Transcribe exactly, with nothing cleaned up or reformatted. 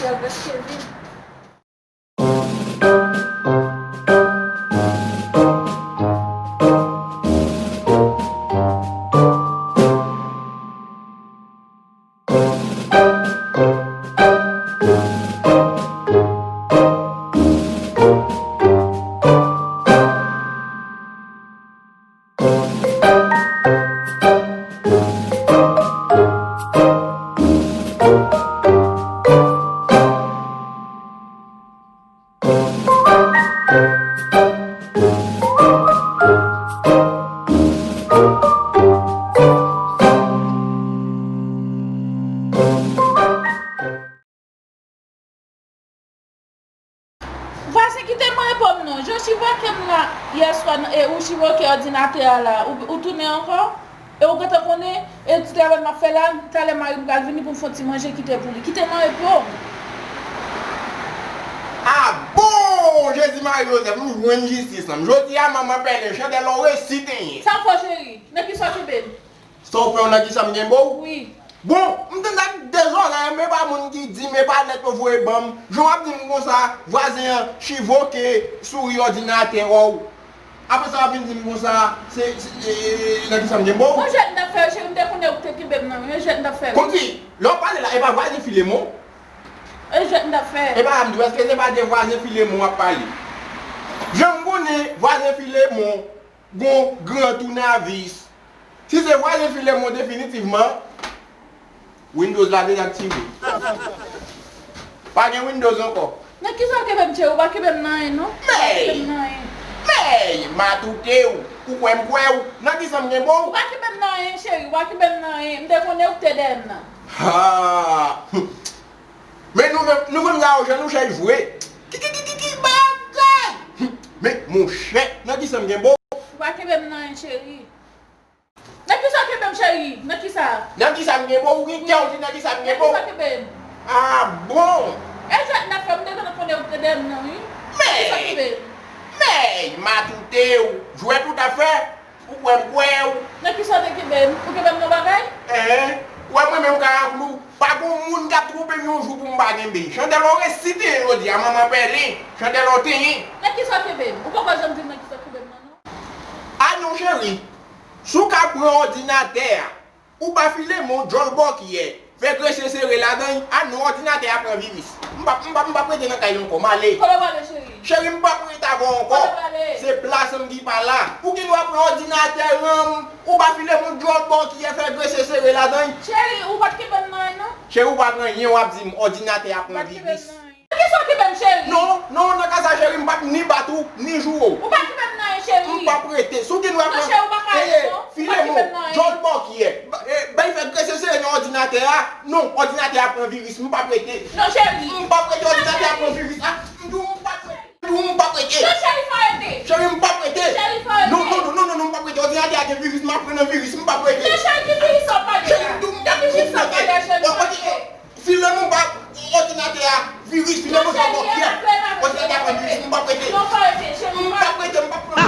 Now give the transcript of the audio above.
Yo prèske vin. Vwazen, kite mwen repo m non. Jan w chivoke m la yè swa, e ou chivoke òdinatè a la, ou, ou tounen ankò? E ou gentan konnen, e ti travay m ap fè la, talè mari m pral vini pou m fè yon ti manje kite pou li. Kite mwen repo m. Ah bon! Jezi Mari Jozèf, m jwenn jistis lan. Jodi a, manman pèlen, chandèl ou resi tenyen. Sa w fè, cheri? Nan kisa w kenbe m? Sa w fè w nan kisa m kenbe w? Wi. Bon, m tande ak de zòrèy, men pa moun ki di, men pa lèt yo voye ban m. Jan w ap di m konsa, vwazen an chivoke souri òdinatè w. Apre sa, w ap vin di m konsa, se, se, e, e, e, nan kisa m kenbe w? Yon jwèt m t ap fè, cheri, m te konnen ou te kenbe m nan men, yon jwèt m t ap fè. Kòmsi, lè w ap pale la, e pa vwazen Filemon? Yon jwèt m t ap fè. E pa m di w, èske se pa de vwazen Filemon w ap pale? Jan m konnen vwazen Filemon, gon gran tounavis. Si se vwazen Filemon definitivman, Windows la dezaktive. Pa gen Windows ankò. Nan kisa w kenbe m, cheri? Ou pa kenbe m nan anyen, non. Ou pa kenbe m nan anyen. Mèy! Matoute w, ou kwè m kwè w. Nan kisa m kenbe w? Ou pa kenbe m nan anyen, cheri. Ou pa kenbe m nan anyen. M te konnen ou te dèyè m nan. Ha! Men nou menm, nou menm la, jan nou chèch jwe. Ki, ki, ki, ki, ki bagay! Men, monchè, nan kisa m kenbe w? Ou pa kenbe m nan anyen, cheri. Nan kisa w kenbe m, cheri? Nan kisa? Nan kisa m kenbe w? Ou gen kè w di nan kisa m kenbe w? Nan kisa w kenbe m? Ah bon? E jwèt n ap fè, m te gentan konnen ou te dèyè m nan, wi. Nan kisa w kenbe m? Mèy! Matoute w, jwèt ou t ap fè? Ou kwè m kwè w? Nan kisa w te kenbe m? Ou kenbe m nan bagay? Enhen. Ou wè mwen menm Karanklou, pa gon moun k ap twonpe m yon jou pou m pa kenbe. Chandèl ou resi tenyen jodi a, manman pèlen. Chandèl ou tenyen. Nan kisa w kenbe m? Ou poko janm di m nan kisa w kenbe m nan, non. Ah non, cheri. Si w ka pran òdinatè a, ou ba Filemon djòl bòkyè, fè grese sere ladan l, ah non, òdinatè a pran viris. M p ap, m p ap, m p ap rete nan kay la ankò, m ale. Kote w prale, cheri? Cheri, m p ap rete avè w ankò. Kote w prale? Se plas m ki pa la. Ou gen dwa pran òdinatè an, ou ba Filemon djòl bòkyè, fè grese sere ladan l. Cheri, ou pa t kenbe m nan anyen, non? Cheri, ou pa t gen anyen, w ap di m òdinatè a pran viris. Nan kisa w kenbe m, cheri? Non, non, nan ka sa, cheri, m p ap ni bat ou, ni joure w. Ou pa kenbe m nan anyen, cheri. M p ap rete. Si w gen dwa pran, cheri, ou pa ka rete, non. Filemon, djòl bòkyè. Bay fè grese sere nan òdinatè a. Non, òdinatè a pran viris, m p ap rete. Non, cheri. M p ap rete, òdinatè a pran viris. Ah, m di w m p ap rete. M di w m p ap rete. Non, cheri, fò rete. Cheri, m p ap rete. Cheri, fò rete. Non, non, non, non, non, non, m p ap rete. Òdinatè a gen viris, m ap pran nan viris, m p ap rete. Non, cheri, ki viris w ap pale la? Cheri, m di w m p ap rete. Nan ki viris w ap pale, cheri? W ap rete. Filemon pa òdinatè a viris, Filemon pa bòkyè. Òdinatè a pran viris, m p ap rete. M p ap rete, m p ap pran.